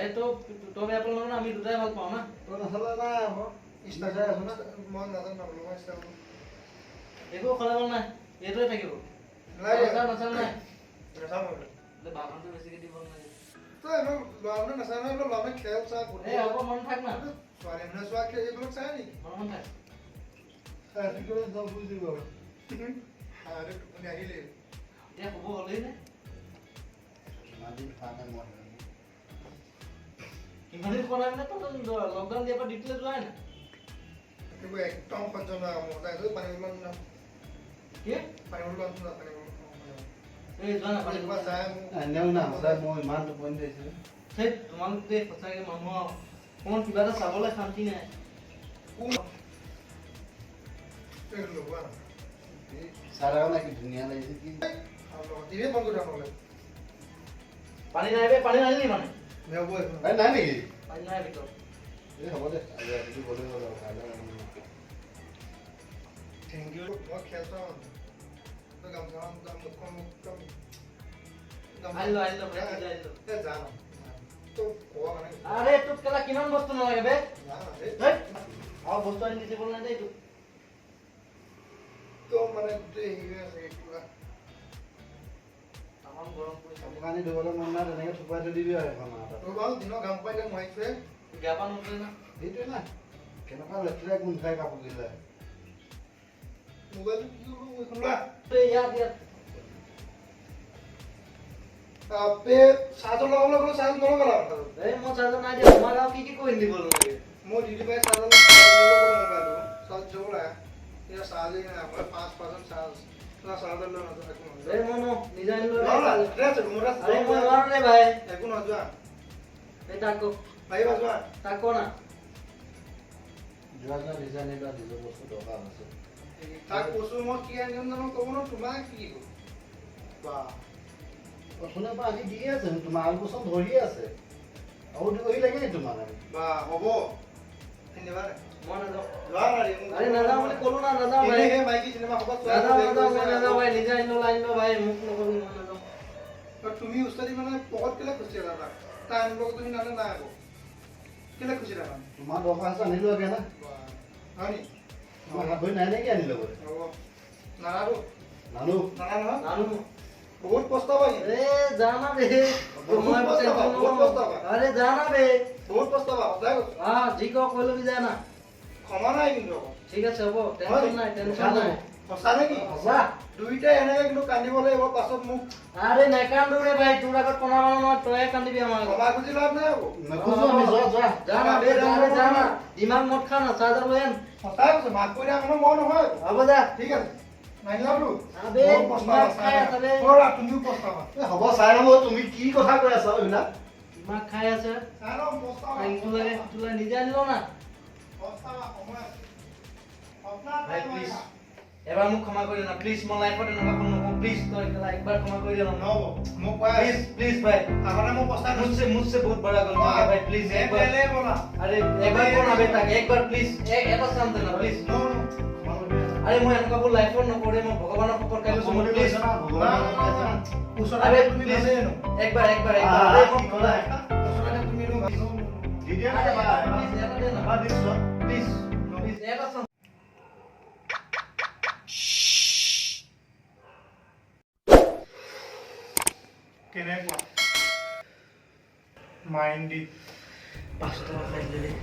এই তই তই বেয়া পালে নহয়, আমি দুটাই ভাল পাওঁ না। তই নাচালে নাই আকৌ। ইনষ্টাগ্ৰাম আছো না। মই নাজানো না বোলো, মই ইনষ্টাগ্ৰাম একো সলাব নাই, এইটোৱে থাকিব। নালাগে। নাচাওঁ, নাচাওঁ নাই। নাচাওঁ মই এইবিলাক। ভাষণটো বেছিকে দিব নালাগে। তই এনেও ল'ৰা মানুহ নাচায় নহয় এইবিলাক, ল'ৰা মানুহে খেল চা। এই হ'ব, মন থাক না। ছোৱালী মানুহে চোৱা খেল এইবিলাক চাই নেকি? মন মন থাক। ৰাতিপুৱা যাওঁ বুজি পাব। আৰে টোপনি আহিলেই। এতিয়া শুব হ'লেই নে? ইমান দিন খোৱা নাই মই। ইমান দিন খোৱা নাই মানে তই লকডাউন দিয়াৰ পৰা ডিউটিলৈ যোৱাই নাই। এইবোৰ একদম সহ্য নহয় মোৰ। তাৰপিছত পানী বটল আনো না। কি? পানী বটল আনো না, পানী বটল। এই যোৱা না, পানী কিবা যায় মোক। এনেও না, সঁচাই মই ইমান টোপনি ধৰিছে। সেই তোমালোক দেই, সঁচাকে মানুহ আৰু অকণমান কিবা এটা চাবলৈ শান্তি নাই। কোন এইটো লগোৱা না। চাই থাক না, কি ধুনীয়া লাগিছে কি। আৰু লগত টিভিয়ে বন্ধ কৰি থোৱা নহ'লে। পানী নাই বে, পানী নানিলি মানে? নহ'ব এইখন। এই নাই নেকি? পানী নাই ভিতৰত। এই হ'ব দে, আজি ৰাতিটো গ'লেই হ'ল আৰু কাইলৈ। Thank U. মই খেল চাওঁ মানুহ। তই গামোচাখন, মুখখন মোক গামোচা। আনি ল, আনি ল ভাই, নিজে আনি ল। এ যা না, তই কোৱা মানে। আৰে তোক কেলা কিমান বস্তু নালাগে বে? যা না, এই। হেই, আৰু বস্তু আনি দিছে বল নাই দেই তোক। তই মানে গোটেই হেৰি হৈ আছে কিবা। তামাম গৰম পৰিছে। কাপোৰ কানি ধুবলৈ মন নাই, তেনেকে থুপাই থৈ দিবি আৰু এখন আৰু তাত। তোৰ বাৰু দিনৰ ঘাম পাই এতিয়া নোৱাৰিছোৱে। গা পা নুধুলে না। সেইটোৱে না, কেনেকুৱা লেতেৰা গোন্ধাই কাপোৰবিলাক। মোবাইলটো কি কৰিব? এইখন লোৱা। এই ইয়াত ইয়াত। আবে চাৰ্জৰ লগাবলৈ গ'লে চাৰ্জ নলগালা। এই মই চাৰ্জাৰ নাই দিয়া। তোমাক আৰু কি কি কৰি দিব নালাগে? মই ডিউটি পাই চাৰ্জাৰ চাৰ্জ দিব গ'লো, মোবাইলটো চাৰ্জ দিব লাগে, এতিয়া চাৰ্জেই নাই। আপোনাৰ 5% চাৰ্জ না, চাৰ্জাৰ লৈ নাযাওঁ, একো নহয়। এই মই ন নিজে আনি লৈ। নহয়, লেতেৰা আছে ৰুমত আছে। আৰে মই নোৱাৰো ৰে ভাই। একো নহয়, যোৱা। এই তাক ক। পাৰিবা, যোৱা। তাক ক না। যোৱা যোৱা, নিজে আনিবা, নিজৰ বস্তু দৰকাৰ হৈছে। তাক কৈছো মই কি আনিম জানো, ক'ব ন তোমাক কি দিব বা। অথনিৰ পৰা আনি দিয়ে আছে, তোমাৰ আলপৈচান ধৰিয়ে আছে। আৰু দিবহি লাগে নি তোমাক আৰু? বা হ'ব, ধন্যবাদ। মই নাযাওঁ। যোৱা না ৰে, মোক। আৰে নাযাওঁ বুলি ক'লো না, নাযাওঁ ভাই। এনেই সেই মাইকী চিনেমা সোপা চোৱা। নাযাওঁ, নাযাওঁ, মই নাযাওঁ ভাই। নিজে আনি ল'লা, আনি ল ভাই, মোক নকবি, মই নাযাওঁ। তুমি উস্তাদি মানে পকত কেলে খুচি আছা? তাক তাই আনিব, তুমি নানে নাই আকৌ কেলে খুচি থাকা? তোমাৰ দৰকাৰ হৈছে, আনি লোৱাগে না। বা হয় নি? তোমাৰ হাত ভৰি নাই নেকি আনি ল'বলৈ? হ'ব, নানাতো। নানো। নানা নহয়। নানো মই। বহুত পস্তাবা কিন্তু। এ যা না বে। বহুত মই পস্তাবা, টেনচন বহুত নলওঁ। পস্তাবা। আৰে যা না বে। বহুত পস্তাবা, সঁচাই কৈছো। যি ক কৈ ল'বি, যা না। ক্ষমা নাই কিন্তু আকৌ। ঠিক আছে, হ'ব, টেনচন নাই, টেনচন নাই। সঁচা নেকি? সঁচা। দুইটাই এনেকে কিন্তু কান্দিব লাগিব পাছত মোক। আৰে নেকান্দো ৰে ভাই, তোৰ আগত কন্দা মানুহ নহয়, তয়ে কান্দিবি আমাৰ আগত। ক্ষমা খুজি লাভ নাই আকৌ। নোখোজো আমি, যোৱা যোৱা। যা না বে, যা ৰে, যা না, ইমান মদ খা না, চাৰ্জাৰ লৈ আন। সঁচাই কৈছো, মাফ কৰি দিয়া মানুহ মই নহয়। হ'ব, যা। ঠিক আছে, নানিলাতো। আবে, বহুত পস্তাবা, দিমাগ খাই আছা বে। কৰা, তুমিও পস্তাবা। এই হ'ব, চাই ল'ব, তুমি কি কথা কৈ আছা এইবিলাক। দিমাগ খাই আছে। চাই লওঁ, পস্তাবা। ইটো লাগে, সিটো লাগে, নিজে আনি ল না। পস্তাবা, সময় আছে আপোনাৰ। ভাই, প্লিজ এবাৰ মোক ক্ষমা কৰি দে না, প্লিজ। মই লাইফত এনেকুৱা কাম নকৰোঁ, প্লিজ। তই কেলা একবাৰ ক্ষমা কৰি দে না। নহ'ব, মোক কোৱা। প্লিজ, প্লিজ ভাই। আগতে মই পস্তাই। मुझसे मुझसे बहुत बड़ा गलती है भाई, प्लीज एक बार। पहले बोला। আৰে একবাৰ ক না বে তাক, একবাৰ প্লিজ, এটা চান্স দে না, প্লিজ। নো। আৰে মই এনেকুৱাবোৰ লাইফত নকৰোঁ, মই ভগৱানৰ শপত খাই কৈছোঁ মই, প্লিজ। ওচৰতে আৰে তুমি প্লিজ। ভালেই নো। একবাৰ, একবাৰ, একবাৰ। আৰে কি ক'লা? ওচৰতে তুমি নো। দি দিয়া না এবাৰ। প্লিজ এটা দে না। এবাৰ দিছো। প্লিজ, প্লিজ, এটা চান্স। কেনেকুৱা মাইণ্ড দি 5 টকা খাই দিলে দেই।